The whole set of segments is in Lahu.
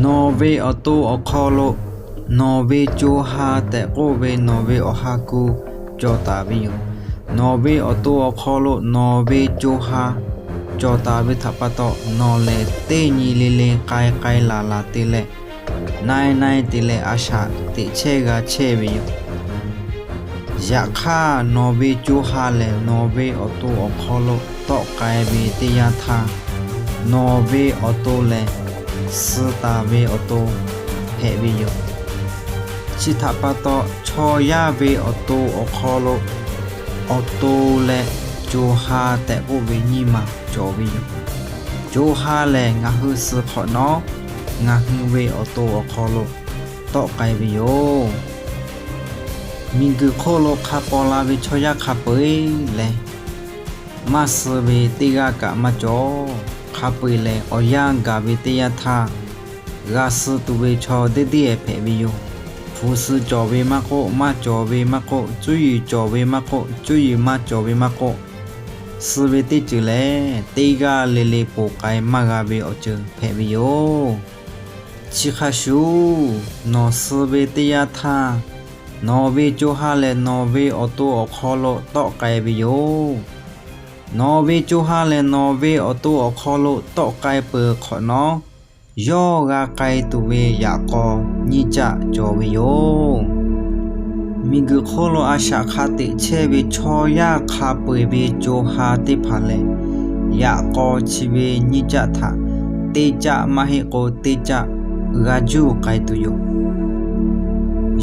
Nawˬ ve awˬ to awˬ hk'aw lo nawˬ ve co ha tehꞈ k'oˆ ve nawˬ ve awˬ ha ku cawˬ taˍ ve yoˬ. Nawˬ ve awˬ to awˬ hk'aw lo nawˬ ve co ha cawˬ taˍ ve htaꞈ pa taw, nawˬ lehˬ teˇ nyi le le k'ai k'ai laˬ laˬ te leh, nai nai te leh a shaꞈ teꞈ chehˇ g'a chehˇ ve yoˬ. Yaꞈ hk'aˇ, nawˬ ve co ha lehˬ nawˬ ve awˬ to awˬ hk'aw lo tawˆ k'ai ve teˇ yanˇ htaˇ, nawˬ ve awˬ to lehˬ suh taˍ ve awˬ to hpehꞈ ve yoˬ. Chi htaꞈ pa taw, chaw yaˇ ve awˬ to awˬ hk'aw lo awˬ to leh co ha tehꞈ k'oˆ ve nyiˇ maˬ cawˬ ve yoˬ. Co ha lehˬ ngaˬ hui suh hk'awꞈ nawˉ, ngaˬ hui ve awˬ to awˬ hk'aw lo tawˆ k'ai ve yoˬ. Miˬguiˬ hk'oˆ lo hk'a paw la ve chaw yaˇ hk'a peu-eˬ lehˬ, maˇ suh ve teˇ g'aˇ kaꞈ maˇ cawˬ. Hk'a peu-eˬ lehˬ, awˬ yanˇ gaˬ ve teˇ yanˇ htaˇ, g'a suh tuˬ ve chaw deˇ deˇ hpehꞈ ve yoˬ. Hpu suh cawˬ ve maˇ k'oˆ, maˇ cawˬ ve maˇ k'oˆ, cuˇ yiˍ cawˬ ve maˇ k'oˆ, cuˇ yiˍ maˇ cawˬ ve maˇ k'oˆ, suh ve teˇ ceuˬ lehˬ, teˇ g'aˇ le le ponˬ k'ai maˇ g'a ve awˬ ceuˬ hpehꞈ ve yoˬ. Chi hk'a shuˍ, nawˬ suh ve teˇ yanˇ htaˇ, nawˬ ve co ha lehˬ nawˬ ve awˬ to awˬ hk'aw lo tawˆ k'ai ve yoˬ. Nawˬ ve co ha lehˬ nawˬ ve awˬ to awˬ hk'aw lo tawˆ k'ai peuˬ hk'awꞈ nawˉ, yawˇ g'a k'ai tuˬ ve yaꞈ k'aw nyiˇ caˆ cawˬ ve yoˬ. Miˬguiˬ hk'oˆ lo a shaꞈ hk'a teꞈ chehˇ ve chaw yaˇ hk'a peu-eˬ ve co ha teˇ hpaˍ lehˬ, yaꞈ k'aw chi ve nyiˇ caˆ htaꞈ teˇ caˆ maˇ heˆ k'o teˇ caˆ g'a juˇ k'ai tuˬ yoˬ.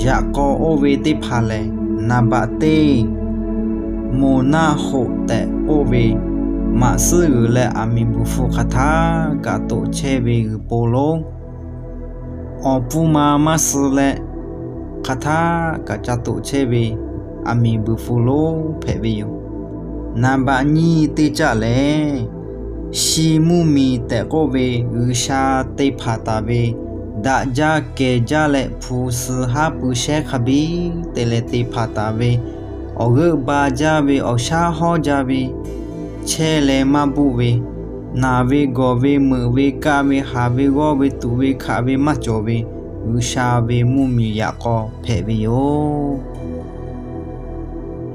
Yaꞈ k'aw oˇ ve teˇ hpaˍ lehˬ, naˍ baꞈ teˇ moˬ naˆ hoꞈ tehꞈ k'oˆ ve, maꞈ suhˉ g'uiˬ leh aˬ miˍ buiˬ hpu hk'aˬ htaˇ kaꞈ toꞈ chehˇ ve g'uiˬ po lonˉ, awˬ pfuhˇ ma maˇ suh leh, hk'aˬ htaˇ kaꞈ ca toꞈ chehˇ ve aˬ miˍ buiˬ hpu lonˉ hpehꞈ ve yoˬ. Naˍ baꞈ nyiˇ teˇ caˆ lehˬ, shi mvuhˇ miˬ tehꞈ k'oˆ ve G'uiˬsha te hpanˍ taˍ ve daꞈ jaˇ kehˬ jaˇ leh hpu suh haˉ pui shehˉ hk'a biˉ te leh te hpanˍ taˍ ve, awˬ g'euˆ ba jaˇ ve, awˬ shaˉ hawˉ jaˇ ve, chehˇ leh maˇ buˆ ve, naˬ ve gawˬ ve meuꞈ ve kaˆ ve haˍ ve g'awˇ ve tuꞈ ve hkaꞈ ve maˇ cawˬ ve, G'uiˬsha ve mvuhˇ miˬ yaꞈ k'aw hpehꞈ ve yoˬ.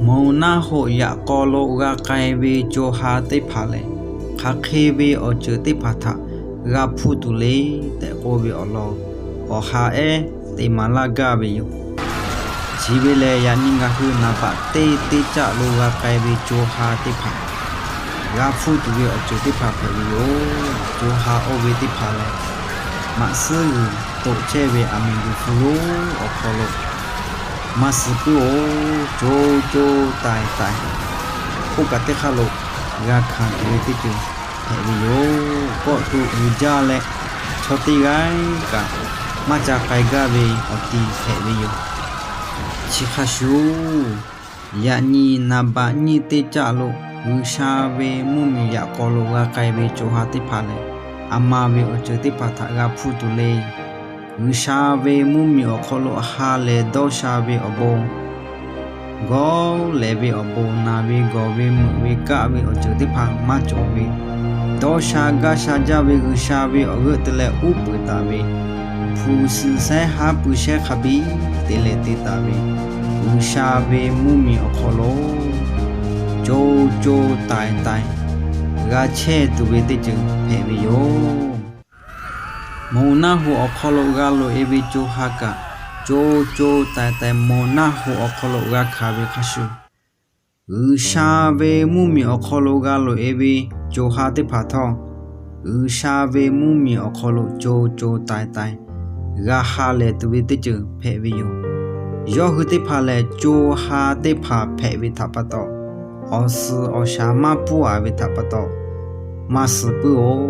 Moˬ naˆ hoꞈ yaꞈ k'aw lo g'a k'ai ve co ha teˇ hpaˍ lehˬ, hk'aˬ hk'e ve awˬ ceuˬ teˇ hpaˍ htaꞈ g'a hpuˇ tuˬ le tehꞈ k'oˆ ve awˬ lawn awˬ ha ehˉ te maˍ laˇ gaˇ ve yoˬ. Chi ve lehˬ, yaꞈ nyi ngaˬ hui naˍ baꞈ teˇ teˇ caˆ lo g'a k'ai ve co ha teˇ hpaˍ g'a hpuˇ tuˬ ve awˬ ceuˬ teˇ hpaˍ hpehꞈ ve yoˬ. Co ha oˇ ve teˇ hpaˍ lehˬ, maꞈ suhˉ g'uiˬ toꞈ chehˇ ve aˬ miˍ buiˬ hpu lonˉ awˬ hk'aw lo maˇ suh puiˉ-oˬ, co co taiˍ taiˍ, oˇ kaꞈ teˇ hk'aˇ lo g'a hkanˍ tuˬ ve teˇ ceuˬ hpehꞈ ve yoˬ. Kawˆ to uiˍ jaˇ leh, chaw teˇ g'aˇ kaꞈ maˇ ca k'ai gaˇ ve awˬ ti hpehꞈ ve yoˬ. Chi hk'a shuˍ, yaꞈ nyi naˍ baꞈ nyiˇ teˇ caˆ lo G'uiˬsha ve mvuhˇ miˬ yaꞈ k'aw lo g'a k'ai ve co ha teˇ hpaˍ lehˬ, aˬ ma ve awˬ ceuˬ teˇ hpaˍ htaꞈ g'a hpuˇ tuˬ le. G'uiˬsha ve mvuhˇ miˬ awˬ hk'aw lo ha lehˬ dawˇ sha ve awˬ bon, gawˇ lehˬ ve awˬ bon, naˬ ve gawˬ ve meuꞈ ve kaˆ ve awˬ ceuˬ teˇ hpaˍ maˇ cawˬ ve, dawˇ sha gaˇ sha jaˇ ve G'uiˬsha ve awˬ g'euˆ te leh uˉ peunˍ taˍ ve, hpu suh shehˉ haˉ pui shehˉ hk'a biˉ te leh te taˍ ve, G'uiˬsha ve mvuhˇ miˬ awˬ hk'aw lo co co taiˍ taiˍ g'a chehˇ tuˬ ve teˇ ceuˬ hpehꞈ ve yoˬ. Moˬ naˆ hoꞈ awˬ hk'aw lo g'a loꞈ-e ve co ha kaꞈ, co co taiˍ taiˍ moˬ naˆ hoꞈ awˬ hk'aw lo g'a hkanˍ ve hk'a shuˍ, G'uiˬsha ve mvuhˇ miˬ awˬ hk'aw lo g'a loꞈ-e ve co ha teˇ hpaˍ htawˇ, G'uiˬsha ve mvuhˇ miˬ awˬ hk'aw lo co co taiˍ taiˍ g'a ha lehˬ tuˬ ve teˇ ceuˬ hpehꞈ ve yoˬ. Yawˇ hui teˇ hpaˍ lehˬ, co ha teˇ hpaˍ hpehꞈ ve htaꞈ pa taw, awˬ suhˍ awˬ shaˍ maˇ pfuhˇ-a ve htaꞈ pa taw, maˇ suh puiˉ-oˬ.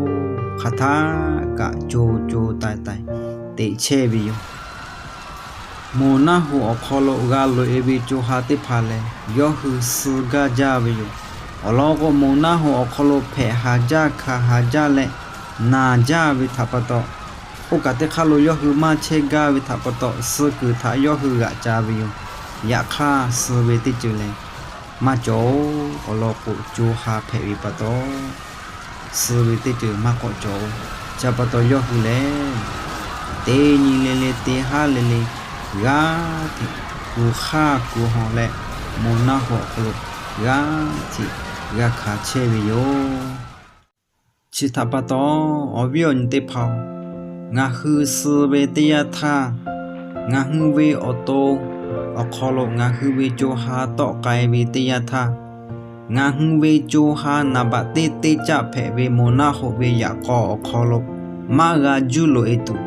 Hk'aˬ htaˇ kaꞈ co co taiˍ taiˍ teꞈ chehˇ ve yoˬ. Moˬ naˆ hoꞈ awˬ hk'aw lo g'a loꞈ-e ve co ha teˇ hpaˍ lehˬ, yawˇ hui suh gaˇ jaˇ ve yoˬ. Awˬ lawn k'o, moˬ naˆ hoꞈ awˬ hk'aw lo hpehꞈ haˍ jaˇ hkanˍ haˍ jaˇ leh naˬ jaˇ ve htaꞈ pa taw, oˇ kaꞈ teˇ hk'aˇ lo yawˇ hui maˇ chehˇ gaˇ ve htaꞈ pa taw, suh kuiˬ htaꞈ yawˇ hui g'aꞈ ca ve yoˬ. Yaꞈ hk'aˇ, suh ve teˇ ceuˬ lehˬ maˇ cawˬ-oˬ. Awˬ lawn k'o, co ha hpehꞈ ve pa taw, suh ve teˇ ceuˬ maˇ k'awꞈ cawˬ-oˬ. Chi pa taw yawˇ hui lehˬ, teˇ nyi le le teˇ haˉ le le g'aˇ hteꞈ kuˬ hk'aˇ kuˬ hawˬ leh, moˬ naˆ hoꞈ awˬ hk'aw lo g'aˇ hteꞈ g'a hkanˍ chehˇ ve yoˬ. Chi htaꞈ pa taw, awˬ viˉ awˬ nyi teˇ hpaˍ-oˬ, ngaˬ hui suh ve teˇ yanˇ htaˇ, ngaˬ hui ve awˬ to awˬ hk'aw lo ngaˬ hui ve co ha tawˆ k'ai ve teˇ yanˇ htaˇ, ngaˬ hui ve co ha naˍ baꞈ teˇ teˇ caˆ hpehꞈ ve moˬ naˆ hoꞈ ve yaꞈ k'aw awˬ hk'aw lo maˇ g'a juˇ loꞈ-e tuˬ,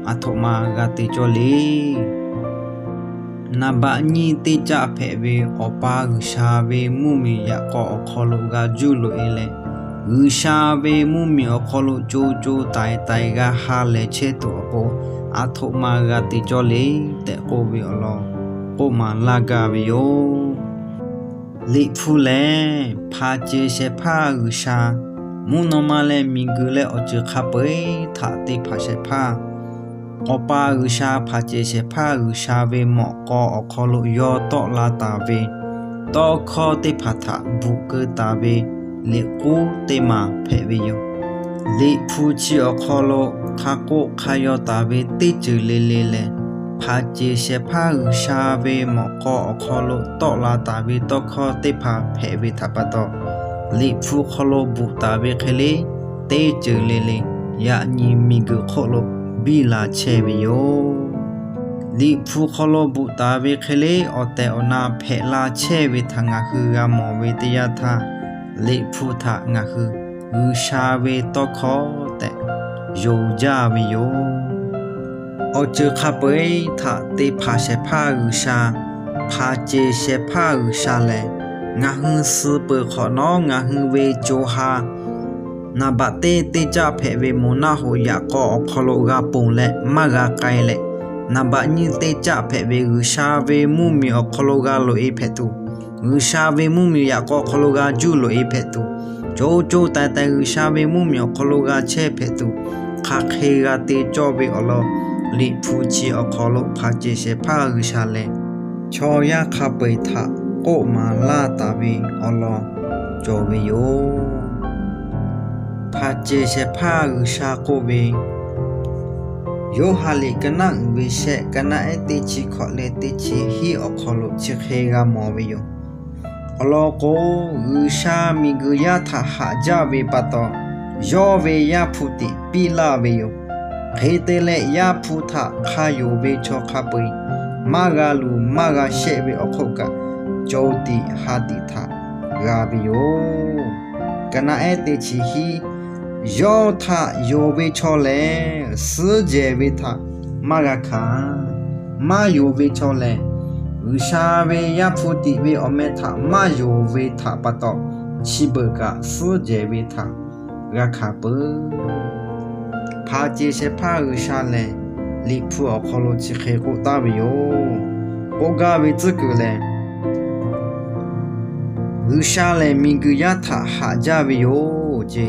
aˬ htoꞈ ma g'a te cawˇ le. Naˍ baꞈ nyiˇ teˇ caˆ hpehꞈ ve Awˬ pa G'uiˬsha ve mvuhˇmiˬ yaꞈ k'aw awˬ hk'aw lo g'a juˇ loꞈ-e leh, G'uiˬsha ve mvuhˇmiˬ awˬ hk'aw lo co co taiˍ taiˍ g'a ha lehˬ chehˇ tuˬ awˬ pon, aˬ htoꞈ ma g'a te cawˇ le tehꞈ k'oˆ ve awˬ lawn k'oˆ maˍ laˇ gaˇ ve yoˬ. Liꞈ hpu lehˬ, hpanˍ ceˬ shehˍ hpaˇ G'uiˬsha mvuhˇ naw ma leh miˬguiˬ leh awˬ ceuˬ hk'a peu-eˬ htaꞈ te hpanˍ shehˍ hpaˇ, Awˬ pa G'uiˬsha hpanˍ ceˬ shehˍ hpaˇ G'uiˬsha ve mawꞈ k'aw awˬ hk'aw lo yawˇ tawˆ la taˍ ve tawˇ hkawˇ teˇ hpaˍ htaꞈ bvuhꞈ keu taˍ ve liꞈ k'uˉ teˇ maˬ hpehꞈ ve yoˬ. Liꞈ hpu chi awˬ hk'aw lo hk'a k'oˆ hk'a yaw taˍ ve teˇ ceuˬ le le lehˬ, hpanˍ ceˬ shehˍ hpaˇ G'uiˬsha ve mawꞈ k'aw awˬ hk'aw lo tawˆ la taˍ ve tawˇ hkawˇ teˇ hpaˍ hpehꞈ ve htaꞈ pa taw, Liꞈ hpu hk'aw lo bvuhꞈ taˍ ve hk'e le, teˇ ceuˬ le le yaꞈ nyi miˬguiˬ hk'oˆ lo biˇ la chehˇ ve yoˬ. Liꞈ hpu hk'aw lo bvuhꞈ taˍ ve hk'e le, awˬ tehˬ awˬ na hpehꞈ la chehˇ ve htaꞈ ngaˬ hui g'a mawˬ ve teˇ yanˇ htaˇ, Liꞈ hpu htaꞈ ngaˬ hui G'uiˬsha ve tawˇ hkawˇ tehꞈ yonˍ jaˇ ve yoˬ. Awˬ ceuˬ hk'a peu-eˬ htaꞈ te hpanˍ shehˍ hpaˇ G'uiˬsha, hpanˍ ceˬ shehˍ hpaˇ G'uiˬsha lehˬ, ngaˬ hui suh peuˬ hk'awꞈ nawˉ ngaˬ hui ve co ha naˍ baꞈ teˇ teˇ caˆ hpehꞈ ve moˬ naˆ hoꞈ yaꞈ k'aw awˬ hk'aw lo g'a ponˬ leh maˇ g'a k'ai leh, naˍ baꞈ nyiˇ teˇ caˆ hpehꞈ ve G'uiˬsha ve mvuhˇmiˬ awˬ hk'aw lo g'a loꞈ-e hpehꞈ tuˬ, G'uiˬsha ve mvuhˇmiˬ yaꞈ k'aw awˬ hk'aw lo g'a juˇ loꞈ-e hpehꞈ tuˬ, co co taiˍ taiˍ G'uiˬsha ve mvuhˇmiˬ awˬ hk'aw lo g'a chehˇ hpehꞈ tuˬ, hk'aˬ hk'e g'a te cawˇ ve awˬ lawn Liꞈ hpu chi awˬ hk'aw lo hpanˍ ceˬ shehˍ hpaˇ G'uiˬsha lehˬ, chaw yaˇ hk'a peu-eˬ htaꞈ k'oˆ maˍ laˇ taˍ ve awˬ lawn cawˬ ve yoˬ. Hpanˍ ceˬ shehˍ hpaˇ G'uiˬsha k'oˆ ve, Yoˇhanˬ liꞈ ka naˆ uiˍ ve shehˆ, ka naˆ ehˉ teˇ chi hkawꞈ leh teˇ chi hiˉ awˬ hk'aw lo chi hk'e g'a mawˬ ve yoˬ. Awˬ lawn k'o, G'uiˬsha miˬguiˬ yaˇ htaꞈ haꞈ jaˇ ve pa taw, yawˇ ve Yaˇ hpu tiꞈ piˇ laˇ ve yoˬ. Hk'e te leh, Yaˇ hpu htaꞈ hk'a yonˍ ve chaw hk'a peu-eˬ maˇ g'a luˬ maˇ g'a shehˆ ve awˬ hk'oˆ kaꞈ, co tiꞈ ha tiꞈ htaꞈ g'a ve yoˬ. Ka naˆ ehˉ teˇ chi hiˉ, yawˇ htaꞈ yonˍ ve chaw lehˬ, suhˉ jehˬ ve htaꞈ maˇ g'a hkanˍ. Maˇ yonˍ ve chaw lehˬ, G'uiˬsha ve Yaˇ hpu tiꞈ ve awˬ meh htaꞈ maˇ yonˍ ve htaꞈ pa taw, chi beuꞈ kaꞈ suhˉ jehˬ ve htaꞈ g'a hkanˍ peuˬ. Hpanˍ ceˬ shehˍ hpaˇ G'uiˬsha lehˬ, Liꞈ hpu awˬ hk'aw lo chi hk'e k'oˆ taˍ ve yoˬ. K'oˆ gaˇ ve tcuhˉ kuiˬ lehˬ, G'uiˬsha lehˬ miˬguiˬ yaˇ htaꞈ haꞈ jaˇ ve yoˬ ce.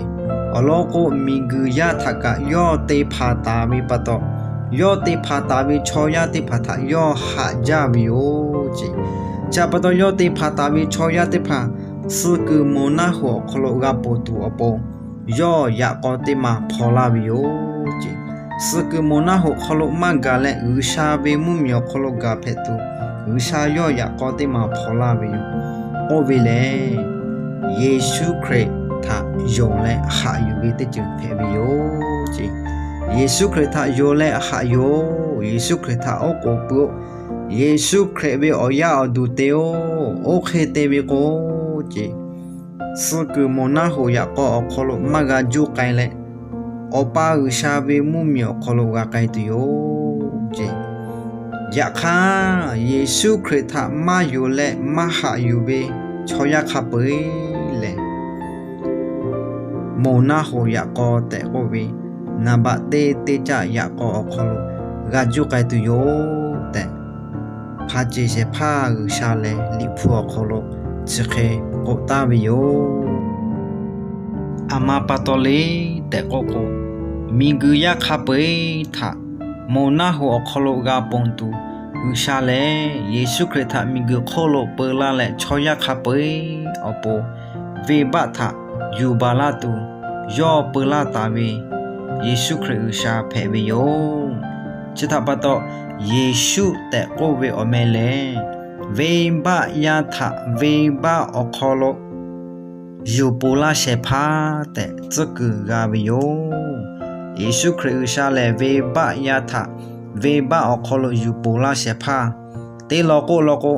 Awˬ lawn k'o, miˬguiˬ yaˇ htaꞈ kaꞈ yawˇ te hpanˍ taˍ ve pa taw, yawˇ te hpanˍ taˍ ve chaw yaˇ teˇ hpaˍ htaꞈ yawˇ haꞈ jaˇ ve yoˬ ce. Chi pa taw, yawˇ te hpanˍ taˍ ve chaw yaˇ teˇ hpaˍ suh kuiˬ moˬ naˆ hoꞈ awˬ hk'aw lo g'a ponˬ tuˬ awˬ pon, yawˇ yaꞈ k'aw teˇ ma hpaw laˇ ve yoˬ ce. Suh kuiˬ moˬ naˆ hoꞈ hk'aw lo maˇ gaˬ leh, G'uiˬsha ve mvuhˇmiˬ awˬ hk'aw lo gaˬ hpehꞈ tuˬ, G'uiˬsha yawˇ yaꞈ k'aw teˇ ma hpaw laˇ ve yoˬ. Oˇ ve lehˬ, Yeˍsuˆ Hkriꞈ htaꞈ yonˍ leh haꞈ yuˬ ve teˇ ceuˬ hpehꞈ ve yoˬ ce. Yeˍsuˆ Hkriꞈ htaꞈ yonˍ leh haꞈ yuˬ-oˬ. Yeˍsuˆ Hkriꞈ htaꞈ oˉ k'oˍ pui-oˆ. Yeˍsuˆ Hkriꞈ ve awˬ yaˇ awˬ duˬ te-oˬ. Oˇ hk'e te ve k'o ce, suh kuiˬ moˬ naˆ hoꞈ yaꞈ k'aw awˬ hk'aw lo maˇ g'a juˇ k'ai leh, Awˬ pa G'uiˬsha ve mvuhˇmiˬ awˬ hk'aw lo g'a k'ai tuˬ yoˬ ce. Yaꞈ hk'aˇ, Yeˍsuˆ Hkriꞈ htaꞈ maˇ yonˍ leh maˇ haꞈ yuˬ ve chaw yaˇ hk'a peu-eˬ lehˬ, moˬ naˆ hoꞈ yaꞈ k'aw tehꞈ k'oˆ ve, naˍ baꞈ teˇ teˇ caˆ yaꞈ k'aw awˬ hk'aw lo g'a juˇ k'ai tuˬ yoˬ tehꞈ, hpanˍ ceˬ shehˍ hpaˇ G'uiˬsha lehˬ, Liꞈ hpu awˬ hk'aw lo chi hk'e k'oˆ taˍ ve yoˬ. Aˬ ma pa taw le tehꞈ k'oˆ k'o, miˬguiˬ yaˇ hk'a peu-eˬ htaꞈ moˬ naˆ hoꞈ awˬ hk'aw lo g'a ponˬ tuˬ, G'uiˬsha lehˬ Yeˍsuˆ Hkriꞈ htaꞈ miˬguiˬ hk'oˆ lo peu laˇ leh, chaw yaˇ hk'a peu-eˬ awˬ pon venˇbaˆ htaꞈ yuˬ baˬ laˇ tuˬ, yawˇ peu laˇ taˍ ve Yeˍsuˆ Hkriꞈ G'uiˬsha hpehꞈ ve yoˬ. Chi htaꞈ pa taw, Yeˍsuˆ tehꞈ k'oˆ ve awˬ meh lehˬ, venˇbaˆ yaˇ htaꞈ venˇbaˆ awˬ hk'aw lo yuˬ ponˬ laˇ shehˍ hpaˇ tehꞈ tcuhˉ kuiˬ g'a ve yoˬ. Yeˍsuˆ Hkriꞈ G'uiˬsha lehˬ, venˇbaˆ yaˇ htaꞈ venˇbaˆ awˬ hk'aw lo yuˬ ponˬ laˇ shehˍ hpaˇ, teˇ law k'oˆ law k'o,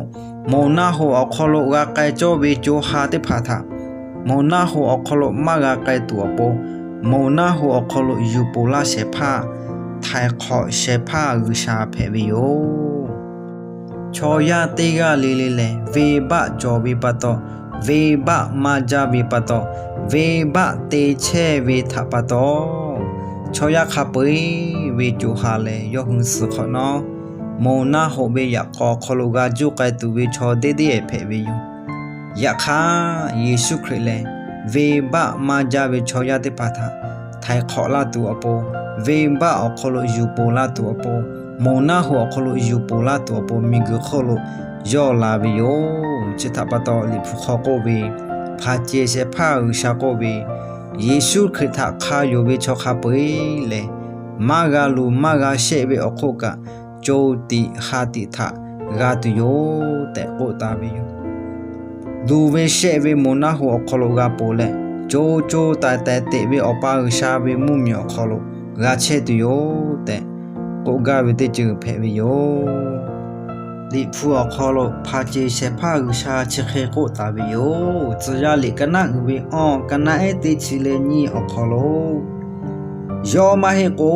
moˬ naˆ hoꞈ awˬ hk'aw lo g'a k'ai cawˇ ve co ha teˇ hpaˍ htaꞈ moˬ naˆ hoꞈ awˬ hk'aw lo maˇ g'a k'ai tuˬ awˬ pon, moˬ naˆ hoꞈ awˬ hk'aw lo yuˬ ponˬ laˇ shehˍ hpaˇ, htaiˍ hk'awꞈ shehˍ hpaˇ G'uiˬsha hpehꞈ ve yoˬ. Chaw yaˇ teˇ g'aˇ le le lehˬ, venˇbaˆ cawˬ ve pa taw, venˇbaˆ maˇ jaˇ ve pa taw, venˇbaˆ te chehˇ ve htaꞈ pa taw, chaw yaˇ hk'a peu-eˬ ve co ha lehˬ yawˇ hui suh hk'awꞈ nawˉ, moˬ naˆ hoꞈ ve yaꞈ k'aw awˬ hk'aw lo g'a juˇ k'ai tuˬ ve chaw deˇ deˇ hpehꞈ ve yoˬ. Yaꞈ hk'aˇ, Yeˍsuˆ Hkriꞈ lehˬ, venˇbaˆ maˇ jaˇ ve chaw yaˇ teˇ hpaˍ htaꞈ htaiˍ hk'awꞈ laˇ tuˬ awˬ pon, venˇbaˆ awˬ hk'aw lo yuˬ ponˬ laˇ tuˬ awˬ pon, moˬ naˆ hoꞈ awˬ hk'aw lo yuˬ ponˬ laˇ tuˬ awˬ pon, miˬguiˬ hk'oˆ lo yawˇ la ve yoˬ. Chi htaꞈ pa taw, Liꞈ hpu hk'aw k'oˆ ve, hpaˍ cehˬ shehˍ hpaˇ G'uiˬsha k'oˆ ve, Yeˍsuˆ Hkriꞈ htaꞈ hk'a yonˍ ve chaw hk'a peu-eˬ lehˬ, maˇ g'a luˬ maˇ g'a shehˆ ve awˬ hk'oˆ kaꞈ, co tiꞈ ha tiꞈ htaꞈ g'a tuˬ yoˬ tehꞈ k'oˆ taˍ ve yoˬ. Luˬ ve shehˆ ve moˬ naˆ hoꞈ awˬ hk'aw lo g'a ponˬ leh, co co taiˍ taiˍ teꞈ ve Awˬ pa G'uiˬsha ve mvuhˇmiˬ awˬ hk'aw lo g'a chehˇ tuˬ yoˬ tehꞈ k'oˆ gaˇ ve teˇ ceuˬ hpehꞈ ve yoˬ. Liꞈ hpu awˬ hk'aw lo hpaˍ cehˬ shehˍ hpaˇ G'uiˬsha chi hk'e k'oˆ taˍ ve yoˬ. Tcuh yaˇ liꞈ ka naˆ uiˍ ve awˬ ka naˆ ehˉ teˇ chi leh nyiˇ awˬ hk'aw lo, yawˇ maˇ heˆ k'o,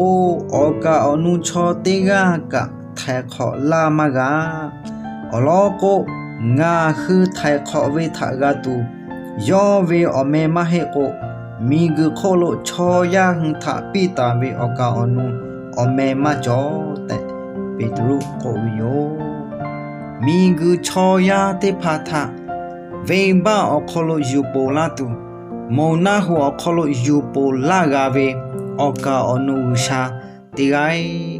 awˬ kaˍ awˬ nu chaw teˇ g'aˇ kaꞈ htaiˍ hk'awꞈ laˇ maˇ g'a. Awˬ lawn k'o, ngaˬ hui htaiˍ hk'awꞈ ve htaꞈ g'a tuˬ, yawˇ ve awˬ meh maˇ heˆ k'o, miˬguiˬ hk'oˆ lo chaw yaˇ hui htaꞈ piˇ taˍ ve awˬ kaˍ awˬ nu awˬ meh maˇ cawˬ tehꞈ, Peˍtruˆ k'oˆ ve yoˬ. Miˬguiˬ chaw yaˇ teˇ hpaˍ htaꞈ venˇbaˆ awˬ hk'aw lo yuˬ ponˬ laˇ tuˬ, moˬ naˆ hoꞈ awˬ hk'aw lo yuˬ ponˬ laˇ g'a ve awˬ kaˍ awˬ nu G'uiˬsha teˇ g'aˇ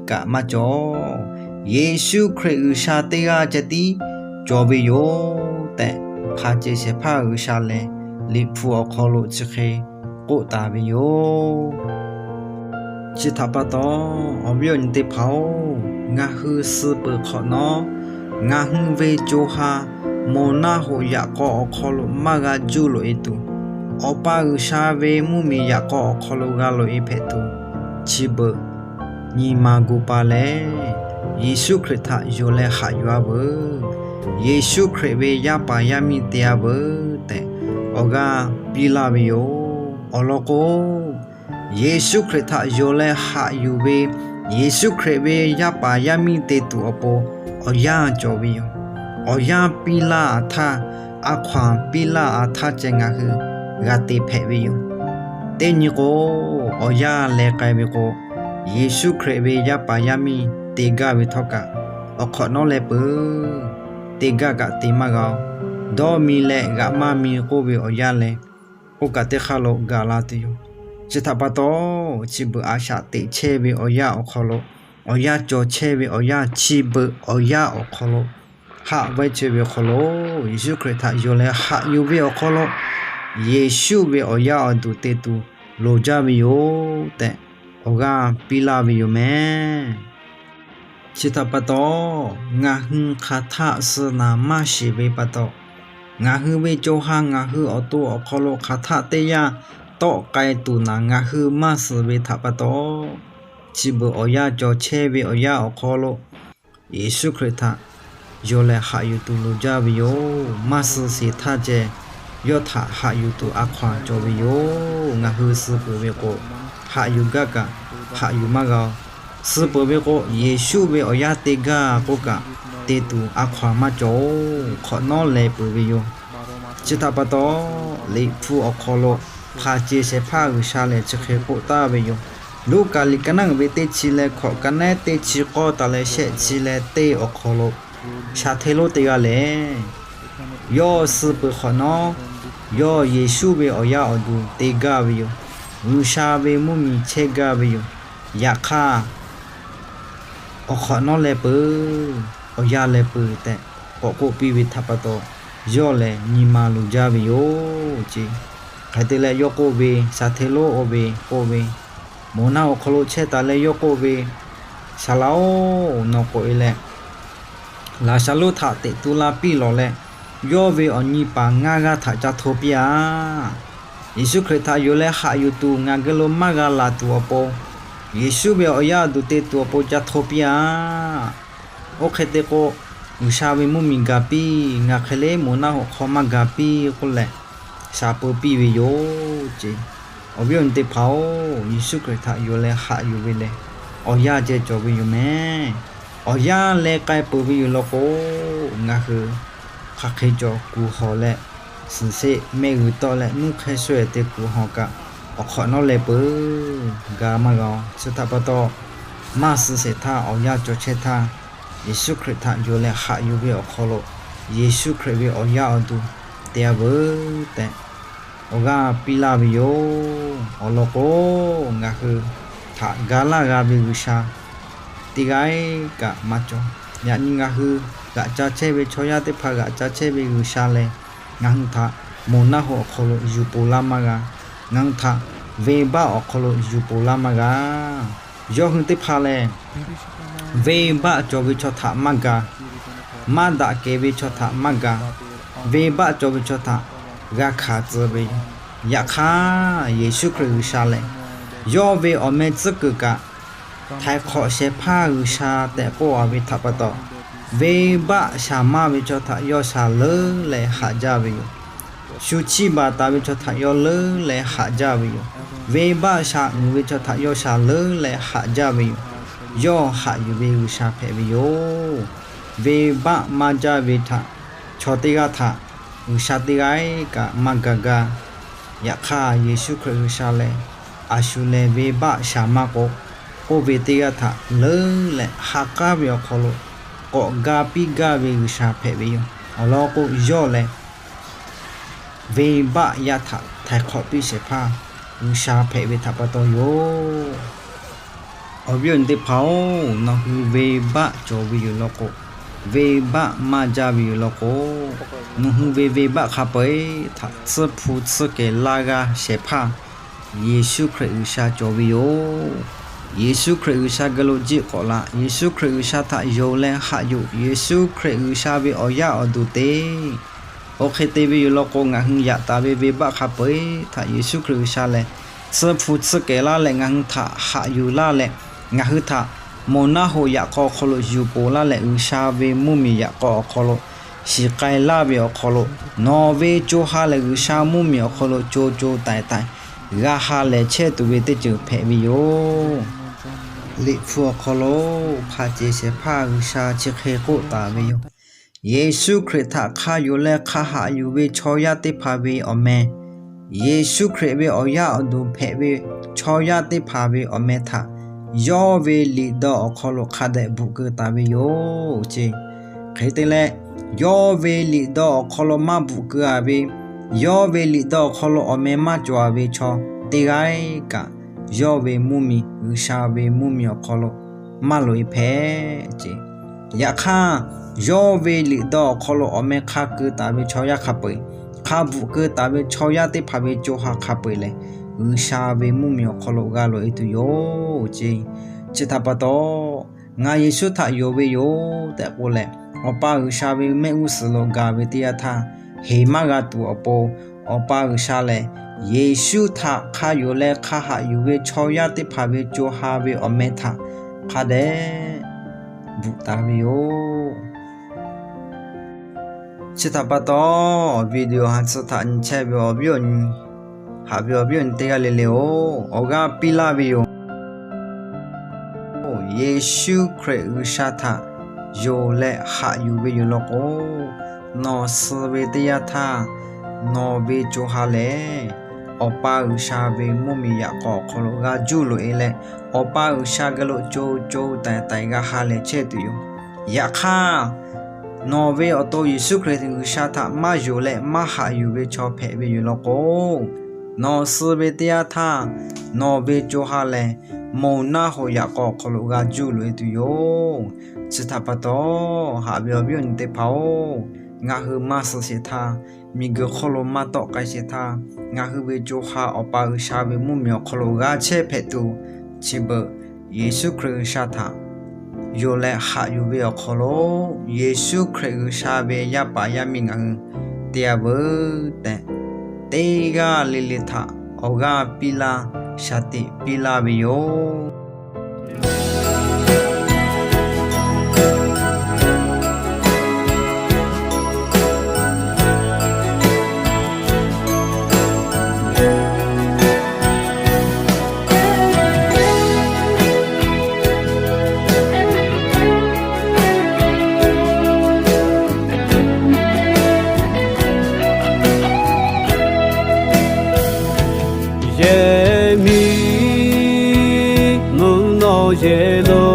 kaꞈ maˇ cawˬ. Yeˍsuˆ Hkriꞈ G'uiˬsha teˇ g'aˇ ceh tiˉ cawˬ ve yoˬ tehꞈ, hpaˍ cehˬ shehˍ hpaˇ G'uiˬsha lehˬ, Liꞈ hpu awˬ hk'aw lo chi hk'e k'oˆ taˍ ve yoˬ. Chi htaꞈ pa taw, awˬ viˉ awˬ nyi teˇ hpaˍ-oˬ, ngaˬ hui suh peuˬ hk'awꞈ nawˉ, ngaˬ hui ve co ha moˬ naˆ hoꞈ yaꞈ k'aw awˬ hk'aw lo maˇ g'a juˇ loꞈ-e tuˬ, Awˬ pa G'uiˬsha ve mvuhˇmiˬ yaꞈ k'aw awˬ hk'aw lo g'a loꞈ-e hpehꞈ tuˬ, chi beuꞈ nyi ma gu pa leh, Yeˍsuˆ Hkriꞈ htaꞈ yonˍ leh haꞈ yuˬ-a veuˬ, Yeˍsuˆ Hkriꞈ ve yaˇ paˍ yaˇ miˇ te-a veuˬ tehꞈ, awˬ g'aˇ piˇ laˇ ve yoˬ. Awˬ lawn k'o, Yeˍsuˆ Hkriꞈ htaꞈ yonˍ leh haꞈ yuˬ ve, Yeˍsuˆ Hkriꞈ ve yaˇ paˍ yaˇ miˇ te tuˬ awˬ pon awˬ yanˇ cawˬ ve yoˬ. Awˬ yanˇ piˇ laˇ-a htaˇ, a hkaw-anˬ piˇ laˇ-a htaˇ ceh ngaˬ hui g'a te hpehꞈ ve yoˬ. Teˇ nyi k'o, awˬ yanˇ leh k'ai ve k'o, Yeˍsuˆ Hkriꞈ ve yaˇ paˍ yaˇ miˇ te gaˇ ve htawˇ kaꞈ, awˬ hk'awꞈ nawˉ leh peuˬ, te gaˇ kaꞈ te maˇ g'a-oˬ. Dawˇ mi leh g'aꞈ maˇ mi k'oˆ ve awˬ yanˇ leh, oˇ kaꞈ teˇ hk'aˇ lo gaˬ la tuˬ yoˬ. Chi htaꞈ pa taw, chi beuꞈ a shaꞈ teꞈ chehˇ ve awˬ yanˇ awˬ hk'aw lo, awˬ yanˇ cawˬ chehˇ ve awˬ yanˇ, chi beuꞈ awˬ yanˇ awˬ hk'aw lo, haꞈ vaiˇ chehˇ ve awˬ hk'aw lo, Yeˍsuˆ Hkriꞈ htaꞈ yonˍ leh haꞈ yuˬ ve awˬ hk'aw lo, Yeˍsuˆ ve awˬ yaˇ awˬ duˬ te tuˬ loˍ jaˇ ve yoˬ tehꞈ, awˬ g'aˇ piˇ laˇ ve yoˬ mehˍ. Chi htaꞈ pa taw, ngaˬ hui hk'aˬ htaˆ suh naˍ maˇ shiˍ ve pa taw, ngaˬ hui ve co ha ngaˬ hui awˬ to awˬ hk'aw lo hk'aˬ htaˆ teˇ yanˇ tawˆ k'ai tuˬ naˍ ngaˬ hui maˇ suhˍ ve htaꞈ pa taw, chi beuꞈ awˬ yanˇ cawˬ chehˇ ve awˬ yanˇ awˬ hk'aw lo, Yeˍsuˆ Hkriꞈ htaꞈ yonˍ leh haꞈ yuˬ tuˬ loˍ jaˇ ve yoˬ. Maˇ suh sheˍ htaˇ ceh, yawˇ htaꞈ haꞈ yuˬ tuˬ a hkaw-anˬ cawˬ ve yoˬ. Ngaˬ hui suh peuˬ ve k'o, haꞈ yuˬ gaˇ kaꞈ haꞈ yuˬ maˇ g'a-oˬ. Suh peuˬ ve k'o, Yeˍsuˆ ve awˬ yaˇ te gaˇ k'oˆ kaꞈ, te tuˬ a hkaw-anˬ maˇ cawˬ-oˬ. Hk'awꞈ nawˉ leh peuˬ ve yoˬ. Chi htaꞈ pa taw, Liꞈ hpu awˬ hk'aw lo hpaˍ cehˬ shehˍ hpaˇ G'uiˬsha lehˬ chi hk'e k'oˆ taˍ ve yoˬ. Luˉkaꞈ liꞈ ka naˆ uiˍ ve teˇ chi leh hkawꞈ, ka naˆ ehˉ teˇ chi k'awˇ taˍ leh shehˆ chi leh teˇ awˬ hk'aw lo, shaˍ hteˇ lonˉ teˇ g'aˇ lehˬ, yawˇ suh peuˬ hk'awꞈ nawˉ, yawˇ Yeˍsuˆ ve awˬ yaˇ awˬ duˬ te gaˇ ve yoˬ. G'uiˬsha ve mvuhˇmiˬ chehˇ gaˇ ve yoˬ. Yaꞈ hk'aˇ, awˬ hk'awꞈ nawˉ leh peuˬ, awˬ yanˇ leh peuˬ tehꞈ k'awꞈ k'oˆ piˇ ve htaꞈ pa taw, yawˇ lehˬ nyi ma luˬ jaˇ ve yoˬ ce. Hk'e te leh yawˇ k'oˆ ve, shaˍ hteˇ lonˉ oˇ ve k'oˆ ve, moˬ naˆ hoꞈ hk'aw lo chehˇ taˍ leh yawˇ k'oˆ ve, Saˍ laꞈ-oˬ, nawˬ k'oꞈ-e leh Laˍzaˍruˆ htaꞈ teꞈ tu la piˇ lawˬ leh, yawˇ ve awˬ nyi paˍ ngaˇ g'aˇ htaꞈ ca hto piˇ-aˬ. Yeˍsuˆ Hkriꞈ htaꞈ yonˍ leh haꞈ yuˬ tuˬ ngaˬ geh lo maˇ g'a laˬ tuˬ awˬ pon, Yeˍsuˆ ve awˬ yanˇ awˬ duˬ te tuˬ awˬ pon ca hto piˇ-aˬ. Oˇ hk'e te k'o, G'uiˬsha ve mvuhˇmiˬ gaˬ piˇ, ngaˬ hk'e le moˬ naˆ hoꞈ hk'aw maˇ gaˬ piˇ k'oˆ leh, shaˍ peu piˇ ve yoˬ ce. Awˬ viˉ awˬ nyi teˇ hpaˍ-oˬ, Yeˍsuˆ Hkriꞈ htaꞈ yonˍ leh haꞈ yuˬ ve lehˬ, awˬ yanˇ ceh cawˬ ve yoˬ mehˍ. Awˬ yanˇ leh k'ai peuˬ ve yoˬ law k'o, ngaˬ hui hk'aˬ hk'e cawˬ kuˬ hawˬ leh, suhˍ sheˆ mehˆ g'uiˬ tawˆ leh nuˇ hk'e sho-eˬ te kuˬ hawˬ kaꞈ, awˬ hk'awꞈ nawˉ leh peuˬ, ga maˇ g'a-oˬ. Chi htaꞈ pa taw, maˇ suh shehˍ htaˇ awˬ yanˇ cawˬ chehˇ htaˇ, Yeˍsuˆ Hkriꞈ htaꞈ yonˍ leh haꞈ yuˬ ve awˬ hk'aw lo, Yeˍsuˆ Hkriꞈ ve awˬ yanˇ awˬ duˬ te-a veuˬ tehꞈ, awˬ g'aˇ piˇ laˇ ve yoˬ. Awˬ lawn k'o, ngaˬ hui htaꞈ ga laˇ g'a ve G'uiˬsha teˇ g'aˇ kaꞈ maˇ cawˬ. Yaꞈ nyi ngaˬ hui g'aꞈ ca chehˇ ve chaw yaˇ teˇ hpaˍ g'aꞈ ca chehˇ ve G'uiˬsha lehˬ, ngaˬ hui htaꞈ moˬ naˆ hoꞈ awˬ hk'aw lo yuˬ poˬ laˇ maˇ g'a. Ngaˬ hui htaꞈ venˇbaˆ awˬ hk'aw lo yuˬ poˬ laˇ maˇ g'a. Yawˇ hui teˇ hpaˍ lehˬ, venˇbaˆ cawˬ ve chaw htaꞈ maˇ ga, maˇ daꞈ kehˬ ve chaw htaꞈ maˇ ga, venˇbaˆ cawˬ ve chaw htaꞈ g'a hkanˍ tcuh ve yoˬ. Yaꞈ hk'aˇ, Yeˍsuˆ Hkriꞈ G'uiˬsha lehˬ, yawˇ ve awˬ meh tcuhˉ kuiˬ kaꞈ, htaiˍ hk'awꞈ shehˍ hpaˇ G'uiˬsha tehꞈ k'oˆ-a ve htaꞈ pa taw, venˇbaˆ shaˍ maˇ ve chaw htaꞈ yawˇ shaˍ leuˉ leh haꞈ jaˇ ve yoˬ. Shu chiˇ baˬ taˍ ve chaw htaꞈ yawˇ leuˉ leh haꞈ jaˇ ve yoˬ. Venˇbaˆ shaˍ uiˍ ve chaw htaꞈ yawˇ shaˍ leuˉ leh haꞈ jaˇ ve yoˬ. Yawˇ haꞈ yuˬ ve G'uiˬsha hpehꞈ ve yoˬ. Venˇbaˆ maˇ jaˇ ve htaꞈ, chaw teˇ g'aˇ htaꞈ G'uiˬsha teˇ g'aˇ kaꞈ maˇ ga gaˇ. Yaꞈ hk'aˇ, Yeˍsuˆ Hkriꞈ G'uiˬsha lehˬ, a shu lehˬ venˇbaˆ shaˍ maˇ k'o, oˇ ve teˇ g'aˇ htaꞈ leuˉ leh ha k'aˉ ve awˬ hk'aw lo k'awꞈ ga piˇ gaˇ ve G'uiˬsha hpehꞈ ve yoˬ. Awˬ lawn k'o, yawˇ lehˬ venˇbaˆ yaˇ htaꞈ htaiˍ hk'awꞈ piˇ shehˍ hpaˇ G'uiˬsha hpehꞈ ve htaꞈ pa taw yoˬ. Awˬ viˉ awˬ nyi teˇ hpaˍ-oˬ, nawˬ hui venˇbaˆ cawˬ ve yoˬ law k'o, venˇbaˆ maˇ jaˇ ve yoˬ law k'o, nawˬ hui ve venˇbaˆ hk'a peu-eˬ htaꞈ tsuhˇ hpu tsuhˇ kehˬ laˇ g'aˇ shehˍ hpaˇ Yeˍsuˆ Hkriꞈ G'uiˬsha cawˬ ve yoˬ. Yeˍsuˆ Hkriꞈ G'uiˬsha geh lo jiˆ k'awꞈ laꞈ. Yeˍsuˆ Hkriꞈ G'uiˬsha htaꞈ yonˍ leh haꞈ yuˬ. Yeˍsuˆ Hkriꞈ G'uiˬsha ve awˬ yaˇ awˬ duˬ te. Oˇ hk'e te ve yoˬ law k'o, ngaˬ hui yaꞈ taˍ ve venˇbaˆ hk'a peu-eˬ htaꞈ Yeˍsuˆ Hkriꞈ G'uiˬsha lehˬ tsuhˇ hpu tsuhˇ kehˬ laˇ leh ngaˬ hui htaꞈ haꞈ yuˬ laˇ leh, ngaˬ hui htaꞈ moˬ naˆ hoꞈ yaꞈ k'aw awˬ hk'aw lo yuˬ poˬ laˇ leh, G'uiˬsha ve mvuhˇmiˬ yaꞈ k'aw awˬ hk'aw lo shiˍ k'ai laˇ ve awˬ hk'aw lo, nawˬ ve co ha lehˬ G'uiˬsha mvuhˇmiˬ awˬ hk'aw lo co co taiˍ taiˍ g'a ha lehˬ chehˇ tuˬ ve teˇ ceuˬ hpehꞈ ve yoˬ. Liꞈ hpu awˬ hk'aw lo hk'a ceˬ shehˍ hpaˇ G'uiˬsha chi hk'e k'oˆ taˍ ve yoˬ. Yeˍsuˆ Hkriꞈ htaꞈ hk'a yonˍ leh hk'a haꞈ yuˬ ve chaw yaˇ teˇ hpaˍ ve awˬ meh, Yeˍsuˆ Hkriꞈ ve awˬ yaˇ awˬ duˬ hpehꞈ ve chaw yaˇ teˇ hpaˍ ve awˬ meh htaꞈ yawˇ ve liꞈ dawˇ awˬ hk'aw lo hk'a dehꞈ bvuhꞈ keu taˍ ve yoˬ ce. Hk'e te leh, yawˇ ve liꞈ dawˇ awˬ hk'aw lo maˇ bvuhꞈ keu-a ve, yawˇ ve liꞈ dawˇ awˬ hk'aw lo awˬ meh maˇ cawˬ-a ve chaw teˇ g'aˇ kaꞈ, yawˇ ve mvuhˇmiˬ, G'uiˬsha ve mvuhˇmiˬ awˬ hk'aw lo maˇ loꞈ-e hpehꞈ ce. Yaꞈ hk'aˇ, yawˇ ve liꞈ dawˇ awˬ hk'aw lo awˬ meh hk'a keu taˍ ve chaw yaˇ hk'a peu-eˬ, hk'a bvuhꞈ keu taˍ ve chaw yaˇ teˇ hpaˍ ve co ha hk'a peu-eˬ lehˬ, G'uiˬsha ve mvuhˇmiˬ awˬ hk'aw lo g'a loꞈ-e tuˬ yoˬ ce. Chi htaꞈ pa taw, ngaˬ Yeˍsuˆ htaꞈ yonˍ ve yoˬ tehꞈ k'oˆ leh, Awˬ pa G'uiˬsha ve mehˆ g'uˇ suhˍ lo gaˬ ve teˇ yanˇ htaˇ, heˍ maˇ g'a tuˬ awˬ pon, Awˬ pa G'uiˬsha lehˬ Yeˍsuˆ htaꞈ hk'a yonˍ leh hk'a haꞈ yuˬ ve chaw yaˇ teˇ hpaˍ ve co ha ve awˬ meh htaꞈ hk'a dehꞈ bvuhꞈ taˍ ve yoˬ. Chi htaꞈ pa taw, video ha tsuhˇ htaꞈ nyi chehˇ ve awˬ viˉ awˬ nyi, haꞈ ve awˬ viˉ awˬ nyi teˇ g'aˇ le le-oˬ, awˬ g'aˇ piˇ laˇ ve yoˬ. Yeˍsuˆ Hkriꞈ G'uiˬsha htaꞈ yonˍ leh haꞈ yuˬ ve yoˬ law k'o, nawˬ suh ve teˇ yanˇ htaˇ, nawˬ ve co ha lehˬ, Awˬ pa G'uiˬsha ve mvuhˇmiˬ yaꞈ k'aw awˬ hk'aw lo g'a juˇ loꞈ-e leh, Awˬ pa G'uiˬsha geh lo co co taiˍ taiˍ g'a ha lehˬ chehˇ tuˬ yoˬ. Yaꞈ hk'aˇ, nawˬ ve awˬ to Yeˍsuˆ Hkriꞈ G'uiˬsha htaꞈ maˇ yonˍ leh maˇ haꞈ yuˬ ve chaw hpehꞈ ve yoˬ law k'o, nawˬ suh ve teˇ yanˇ htaˇ, nawˬ ve co ha lehˬ, moˬ naˆ hoꞈ yaꞈ k'aw awˬ hk'aw lo g'a juˇ loꞈ-e tuˬ yoˬ. Chi htaꞈ pa taw, haꞈ ve awˬ viˉ awˬ nyi teˇ hpaˍ-oˬ, ngaˬ hui maˇ suh sheˍ htaˇ, miˬguiˬ hk'oˆ lo maˇ tawˆ k'ai sheˍ htaˇ, ngaˬ hui ve co ha Awˬ pa G'uiˬsha ve mvuhˇmiˬ awˬ hk'aw lo g'a chehˇ hpehꞈ tuˬ, Chi beuꞈ Yeˍsuˆ Hkriꞈ G'uiˬsha htaꞈ yonˍ leh haꞈ yuˬ ve awˬ hk'aw lo, Yeˍsuˆ Hkriꞈ G'uiˬsha ve yaˇ paˍ yaˇ miˇ ngaˬ hui te-a veuˬ tehꞈ, teˇ g'aˇ le le htaꞈ awˬ g'aˇ piˇ laˇ, shaˍ tiꞈ piˇ laˇ ve yoˬ. Yehˬ miˇ mvuhˇ naw yehˬ lo,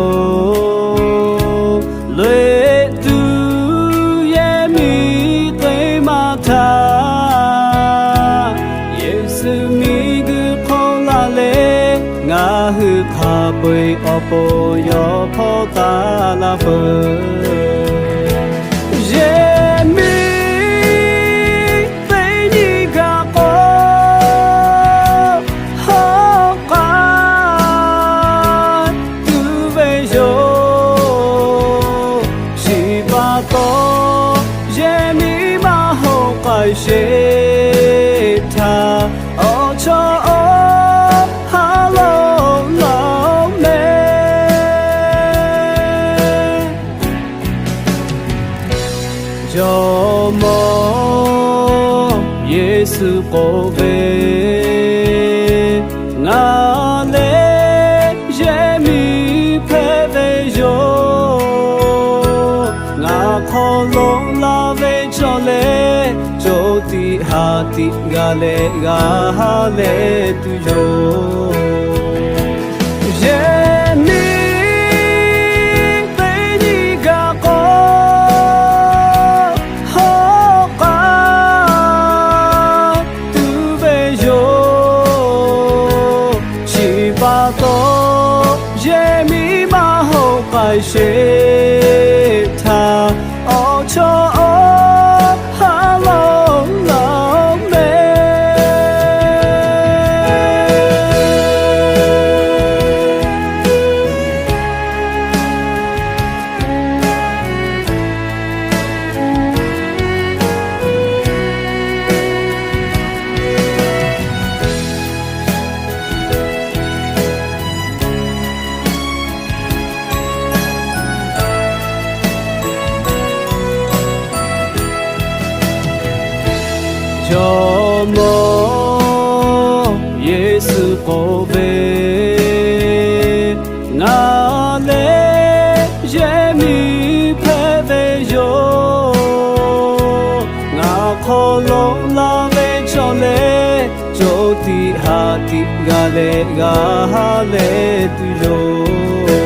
loꞈ-e tuˬ yehˬ miˇ teˇ maˇ htaˇ, Yeˍsuˆ miˬguiˬ hk'oˆ laˇ leh, ngaˬ hui hk'a peu-eˬ awˬ pon yawˇ hpawˇ taˍ laˇ peuˬ. Yehˬ miˇ teˇ nyi gaˬ k'o, hawˉ k'ai tuˬ ve yoˬ. Chi pa taw, yehˬ miˇ maˇ hoꞈ k'ai sheˍ htaˇ, awˬ chawˇ awˬ ha lawˬ lawˬ mehˍ. Jawˇmawˇ Yeˍsuˆ k'oˆ ve, Ngaˬ lehˬ yehˬ miˇ hpehꞈ ve yoˬ. Ngaˬ hk'aw lo laˇ ve chaw lehˬ, co tiꞈ ha tiꞈ gaˬ leh g'a ha leh tuˬ yoˬ. Yehˬ miˇ teˇ nyi gaˬ k'o, hawˉ k'ai tuˬ ve yoˬ. Chi pa taw, yehˬ miˇ maˇ hoꞈ k'ai sheˍ htaˇ, awˬ chawˇ awˬ ha lawˬ lawˬ mehˍ. Jawˇmawˇ Yeˍsuˆ k'oˆ ve, Ngaˬ lehˬ yehˬ miˇ hpehꞈ ve yoˬ. Ngaˬ hk'aw lo laˇ ve chaw lehˬ, co tiꞈ ha tiꞈ gaˬ leh g'a ha leh tuˬ yoˬ.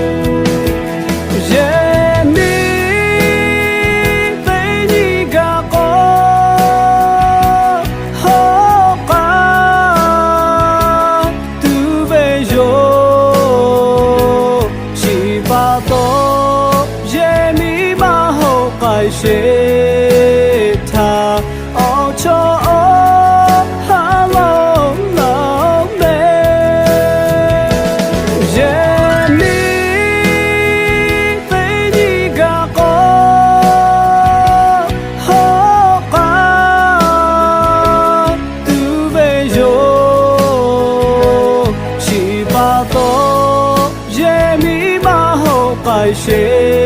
Yehˬ miˇ teˇ nyi gaˬ k'o, hawˉ k'ai tuˬ ve yoˬ. Chi pa taw, yehˬ miˇ maˇ hoꞈ k'ai sheˍ htaˇ, awˬ chawˇ awˬ ha lawˬ lawˬ mehˍ. Yehˬ miˇ teˇ nyi gaˬ k'o, hawˉ k'ai tuˬ ve yoˬ. Chi pa taw, yehˬ miˇ maˇ hoꞈ k'ai sheˍ